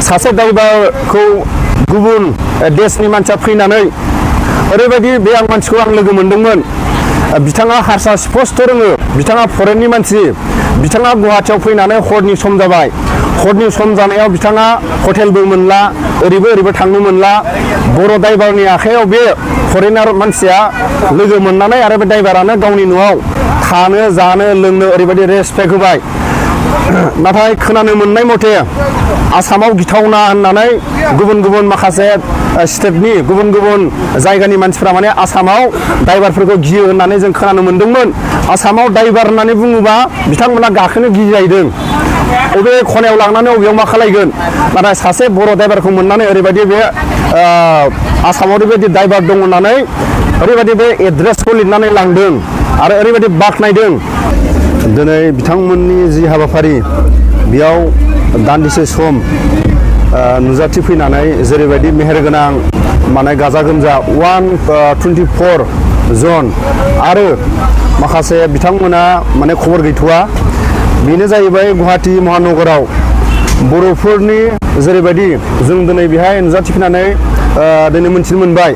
सासे ड्राइभारखौ गुबुन देशनि मानसिया फैनानै ओरैबायदि बे मानसिखौ आं लोगो मोनदोंमोन बिथाङा हारसा स्पष्ट रोङो बिथाङा फरेननि मानसि बिथाङा गुवाहाटियाव फैनानै हरनि सम जाबाय हरनि सम जानायाव बिथाङा हटेलबो मोनला ओरैबो थांनो मोनला बर' ड्राइभारनि आखायाव बे फरेनार मानसिया लोगो मोननानै आरो बे ड्राइभारानो गावनि न'आव थानो जानो लोंनो ओरैबायदि रेसपेक्ट होबाय नाथाय खोनानो मोननाय मथे आसामाव गिथावना होननानै गुबुन माखासे स्टेटनि गुबुन जायगानि मानसिफोरा माने आसामाव ड्राइभारफोरखौ गियो होननानै जों खोनानो मोनदोंमोन आसामाव ड्राइभार होननानै बुङोबा बिथांमोना गाखोनो गिजाहैदों बबे खनायाव लांनानै बबेयाव मा खालायगोन नाथाय सासे बर' ड्राइभारखौ मोननानै ओरैबायदि बे आसामाव ओरैबायदि ड्राइभार दं होननानै ओरैबायदि बे एड्रेसखौ लिरनानै लांदों आरो ओरैबायदि बाख्नायदों दिनै बिथांमोननि जि हाबाफारि बेयाव दान्दिसे सम नुजाथिफैनानै जेरैबायदि मेहेरगोनां माने गाजा गोमजा 124 जन आरो माखासे बिथांमोना माने खबर गैथ'वा बेनो जाहैबाय गुवाहाटी महानगराव बर'फोरनि जेरैबायदि जों दिनै बेहाय नुजाथिफैनानै दिनै मोनथिनो मोनबाय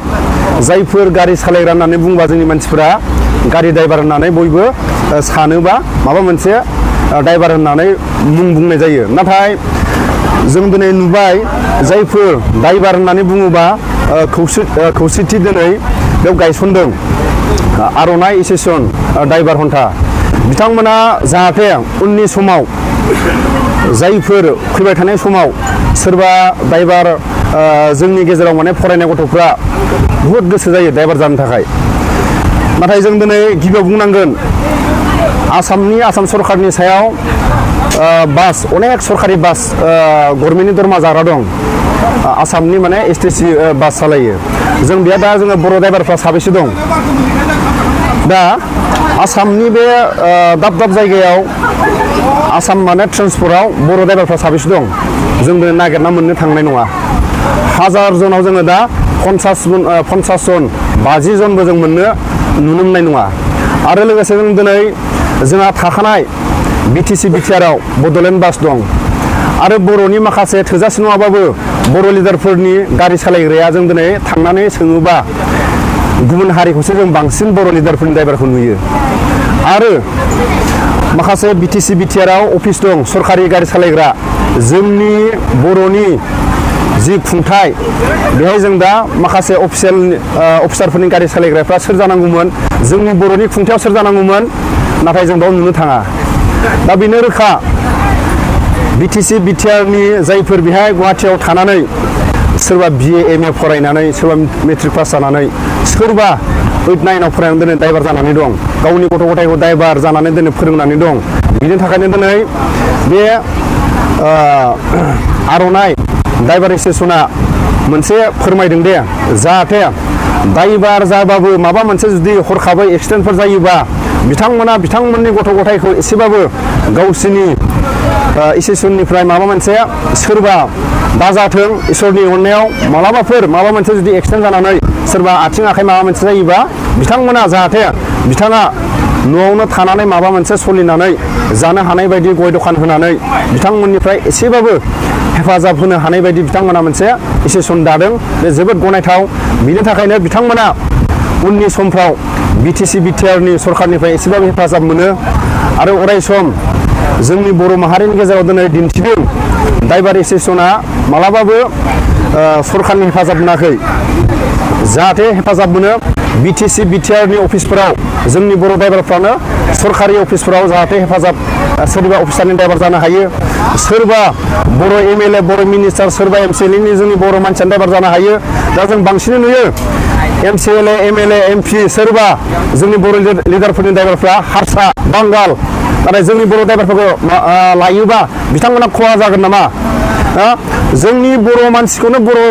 जायफोर गारि सालायग्रा होननानै बुंबा जोंनि मानसिफोरा गारि ड्राइभार होननानै बयबो सानोबा माबा मोनसे ड्राइभार होननानै मुं बुंनाय जायो नाथाय जों दिनै नुबाय जायफोर ड्राइभार होननानै बुङोबा खौसेथि दिनै बेयाव गायसनदों आर'नाइ एस'सिएशन ड्राइभार हन्था बिथांमोना जाहाथे उननि समाव जायफोर फैबाय थानाय समाव सोरबा ड्राइभार जोंनि गेजेराव माने फरायनाय गथ'फ्रा बुहुत गोसो जायो ड्राइभार जानो थाखाय नाथाय जों दिनै गिबियाव बुंनांगोन आसाम सरकारनि सायाव बास अनेक सरकारि बास गभर्नमेन्टनि दरमा जाग्रा दं आसामनि माने एसटिसि बास सालायो जों बेहा दा जोङो बर' ड्राइभारफ्रा साबैसे दं दा आसामनि बे दाब जायगायाव आसाम माने ट्रेन्सपर्टआव बर' ड्राइभारफ्रा साबैसे दं जों दिनै नागिरना मोननो थांनाय नङा 1000 जनाव जोङो दा 50 जन 50 जनबो जों नुनो मोननाय नङा आरो लोगोसे जों दिनै जोंहा थाखानाय बिटिसि बिटिआरआव बड'लेण्ड बास दं आरो बर'नि माखासे थोजासे नङाबाबो बर' लिडारफोरनि गारि सालायग्राया जों दिनै थांनानै सोङोबा गुबुन हारिखौसो जों बांसिन बर' लिडारफोरनि ड्राइभारखौ नुयो आरो माखासे बिटिसि बिटिआरआव अफिस दं सरकारि गारि सालायग्रा जोंनि बर'नि जि खुंथाय बेहाय जों दा माखासे अफिसारफोरनि गारि सालायग्राफ्रा सोर जानांगौमोन जोंनि बर'नि खुंथायाव सोर जानांगौमोन नाथाय जों बाव नुनो थाङा दा बेनो रोखा बिटिसि बिटिआरनि जायफोर बेहाय गुवाहाटियाव थानानै सोरबा बिए एमए फरायनानै सोरबा मेट्रिक पास जानानै सोरबा 8-9आव फरायनानै दिनै ड्राइभार जानानै दं गावनि गथ' गथायखौ ड्राइभार जानानै दिनै फोरोंनानै दं बिनि थाखायनो दिनै बे आर'नाइ ड्राइभार एस'सिएशना मोनसे फोरमायदों दे जाहाथे ड्राइभार जाबाबो माबा मोनसे जुदि हरखाबै एक्सिडेन्टफोर जायोबा बिथांमोननि गथ' गथायखौ एसेबाबो गावसिनि एस'सिएशननिफ्राय माबा मोनसे सोरबा दाजाथों इसोरनि अननायाव मालाबाफोर माबा मोनसे जुदि एक्सिडेन्ट जानानै सोरबा आथिं आखाइ माबा मोनसे जायोबा बिथांमोना जाहाथे बिथाङा न'आवनो थानानै माबा मोनसे सोलिनानै जानो हानाय बायदि गय दखान होनानै बिथांमोननिफ्राय एसेबाबो हेफाजाब होनो हानाय बायदि बिथांमोना मोनसे एस'सिएशन दादों बे जोबोद गनायथाव बिनि थाखायनो बिथांमोना उननि समफ्राव बिटिसि बिटिआरनि सरकारनिफ्राय एसेबाबो हेफाजाब मोनो आरो अराय सम जोंनि बर' माहारिनि गेजेराव दिनै दिन्थिदों ड्राइभार एस'सिएशना मालाबाबो सरकारनि हेफाजाब मोनाखै जाहाथे हेफाजाब मोनो बिटिसि बिटिआरनि अफिसफोराव जोंनि बर' ड्राइभारफ्रानो सरकारि अफिसफोराव जाहाथे हेफाजाब सोरबा अफिसारनि ड्राइभार जानो हायो सोरबा बर' एमएलए बर' मिनिस्टार सोरबा एमसिएलएनि जोंनि बर' मानसियानो ड्राइभार जानो हायो दा जों बांसिन नुयो एमसिएलए एमएलए एमपि सोरबा जोंनि बर' लिडारफोरनि ड्राइभारफ्रा हारसा बांगाल नाथाय जोंनि बर' ड्राइभारफोरखौ लायोबा बिथांमोना खहा जागोन नामा जोंनि बर' मानसिखौनो बर'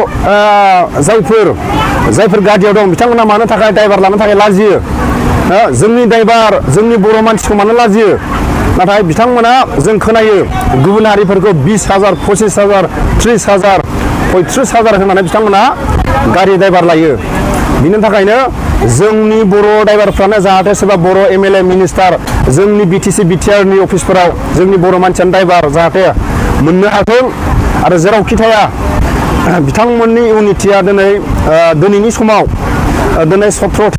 जायफोर गादियाव दं बिथांमोना मानो थाखाय ड्राइभार लानो थाखाय लाजियो जोंनि ड्राइभार जोंनि बर' मानसिखौ मानो लाजियो नाथाय बिथांमोना जों खोनायो गुबुन हारिफोरखौ 20,000 25,000 30,000 35,000 होननानै बिथांमोना गारि ड्राइभार लायो बिनि थाखायनो जोंनि बर' ड्राइभारफ्रानो जाहाथे सोरबा बर' एमएलए मिनिस्टार जोंनि बिटिसि बिटिआरनि अफिसफोराव जोंनि बर' मानसियानो ड्राइभार जाहाथे मोननो हाथों आरो जेरावखि थाया बिथांमोननि इउनिटिया दिनैनि समाव दिनै 17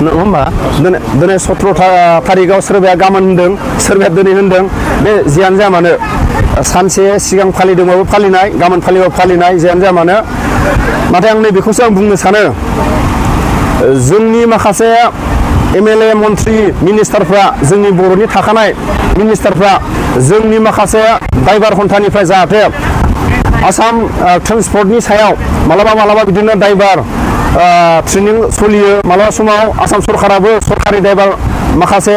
नङा होमबा दिनै 17 थारिखआव सोरबाया गाबोन होनदों सोरबाया दिनै होनदों बे जियानो जाया मानो सानसे सिगां फालिदोंबाबो फालिनाय गाबोन फालिबाबो फालिनाय जियानो जाया मानो नाथाय आं नैबेखौसो आं बुंनो सानो जोंनि माखासे MLA मन्त्रि मिनिस्टारफ्रा जोंनि बर'नि थाखानाय मिनिस्टारफ्रा जोंनि माखासे दायबार हन्थानिफ्राय जाहाथे आसाम ट्रेन्सपर्टनि सायाव मालाबा बिदिनो दायबार ट्रेनिं सोलियो मालाबा समाव आसाम सरकाराबो सरकारि दायबार माखासे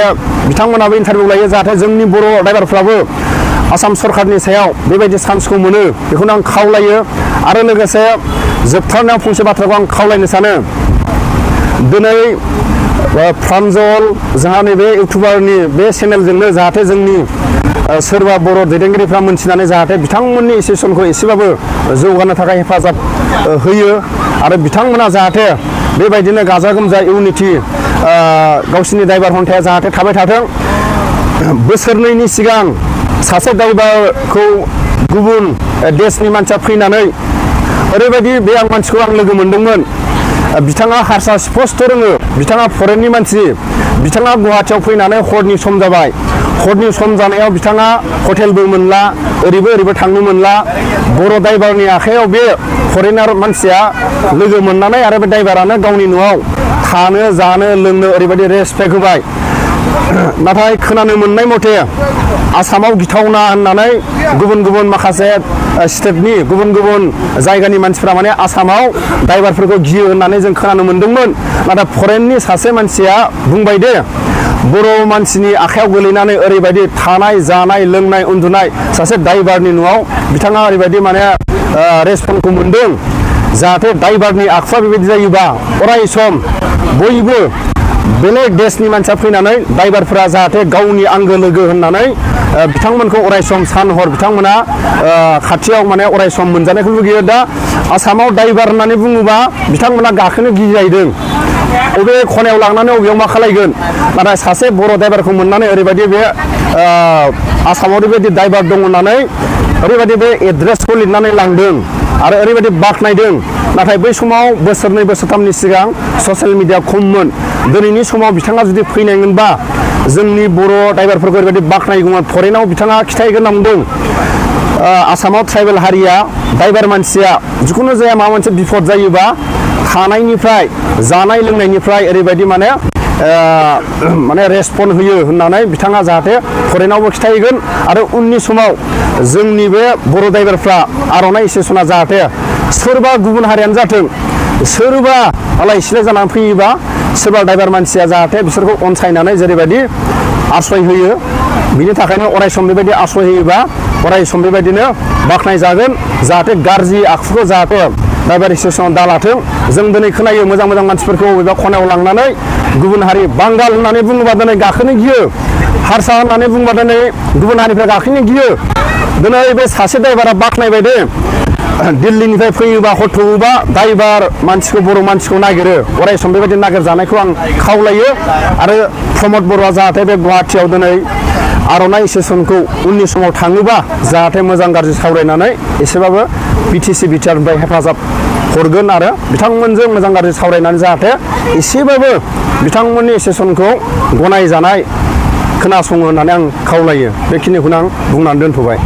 बिथांमोनाबो इन्टारभिउ लायो जाहाथे जोंनि बर' दायबारफ्राबो आसाम सरकारनि सायाव बेबायदि चान्सखौ मोनो बेखौनो आं खावलायो आरो लोगोसे जोबथारनायाव फंसे बाथ्राखौ आं खावलायनो सानो दिनै प्रान्जल जोंहा नैबे इउटुबारनि बे चेनेलजोंनो जाहाथे जोंनि सोरबा बर' दैदेनगिरिफ्रा मोनथिनानै जाहाथे बिथांमोननि एसोसिएसनखौ एसेबाबो जौगानो थाखाय हेफाजाब होयो आरो बिथांमोना जाहाथे बेबायदिनो गाजा गोमजा इउनिटि गावसिनि दायबार हन्थाया जाहाथे थाबाय थाथों बोसोरनैनि सिगां सासे दायबारखौ गुबुन देशनि मानसिया फैनानै ओरैबायदि बे मानसिखौ आं लोगो मोनदोंमोन बिथाङा हारसा स्पस्ट रोङो बिथाङा फरेननि मानसि बिथाङा गुवाहाटियाव फैनानै हरनि सम जाबाय हरनि सम जानायाव बिथाङा हटेलबो मोनला ओरैबो थांनो मोनला बर' दायबारनि आखायाव बे फरेनार मानसिया लोगो मोननानै आरो बे दायबारानो गावनि न'आव थानो जानो लोंनो ओरैबायदि रेसपेक्ट होबाय नाथाय खोनानो मोननाय मथे आसामाव गिथावना होननानै गुबुन माखासे स्टेटनि गुबुन जायगानि मानसिफ्रा माने आसामाव दायबारफोरखौ गियो होननानै जों खोनानो मोनदोंमोन नाथाय फरेननि सासे मानसिया बुंबाय दे बर' मानसिनि आखायाव गोलैनानै ओरैबायदि थानाय जानाय लोंनाय उन्दुनाय सासे दायबारनि न'आव बिथाङा ओरैबायदि माने रेसपन्सखौ मोनदों जाहाथे दायबारनि आखुवा बेबायदि जायोबा अराय सम बयबो बेलेग देशनि मानसिया फैनानै दायबारफोरा जाहाथे गावनि आंगो लोगो होननानै बिथांमोनखौ अराय सम सान हर बिथांमोना खाथियाव माने अराय सम मोनजानायखौ लुगैयो दा आसामाव दायबार होननानै बुङोबा बिथांमोना गाखोनो गिजाहैदों बबे खनायाव लांनानै बबेयाव मा खालायगोन नाथाय सासे बर' दायबारखौ मोननानै ओरैबायदि बे आसामाव ओरैबायदि दायबार दं होननानै ओरैबायदि बे एड्रेसखौ लिरनानै लांदों आरो ओरैबायदि बाख्नायदों नाथाय बै समाव बोसोरनै बोसोरथामनि सिगां ससियेल मिडिया खममोन दिनैनि समाव बिथाङा जुदि फैनायमोनबा जोंनि बर' दायबारफोरखौ ओरैबायदि बाख्नायगौमोन फरेनाव बिथाङा खिथायगोन होनना बुंदों आसामाव ट्राइबेल हारिया दायबार मानसिया जिखुनु जाया माबा मोनसे बिपद जायोबा थानायनिफ्राय जानाय लोंनायनिफ्राय ओरैबायदि माने रेसपन्स होयो होननानै बिथाङा जाहाथे फरेनावबो खिथायगोन आरो उननि समाव जोंनि बे बर' दायबारफ्रा आर'नाइ एसोसिएसना जाहाथे सोरबा गुबुन हारियानो जाथों सोरबा आलाय सिलाय जानानै फैयोबा सोरबा दायबार मानसिया जाहाथे बिसोरखौ अनसायनानै जेरैबायदि आश्रय होयो बिनि थाखायनो अराय सम बेबायदि आश्रय होयोबा अराय सम बेबायदिनो बाख्नाय जागोन जाहाथे गाज्रि आखुखौ जाहाथे दायबार एसोसिएसनाव दालाथों जों दिनै खोनायो मोजां मानसिफोरखौ बबेबा खनायाव लांनानै गुबुन हारि बांगाल होननानै बुङोबा दिनै गाखोनो गियो हारसा होननानै बुङोबा दिनै गुबुन हारिफ्रा गाखोनो गियो दिनै बे सासे दायबारा बाख्नायबाय दे दिल्लीनिफ्राय फैयोबा हरथौबा दायबार मानसिखौ बर' मानसिखौ नागिरो अराय सम बेबायदि नागिरजानायखौ आं खावलायो आरो प्रमद बर'आ जाहाथे बे गुवाहाटियाव दिनै आर'नाइ एसोसिएसनखौ उननि समाव थाङोबा जाहाथे मोजां गाज्रि सावरायनानै एसेबाबो BTC बिटिआरनिफ्राय हेफाजाब हरगोन आरो बिथांमोनजों मोजां गाज्रि सावरायनानै जाहाथे एसेबाबो बिथांमोननि एसोसिएसनखौ गनायजानाय खोनासङो होननानै आं खावलायो बेखिनिखौनो आं बुंनानै दोनथ'बाय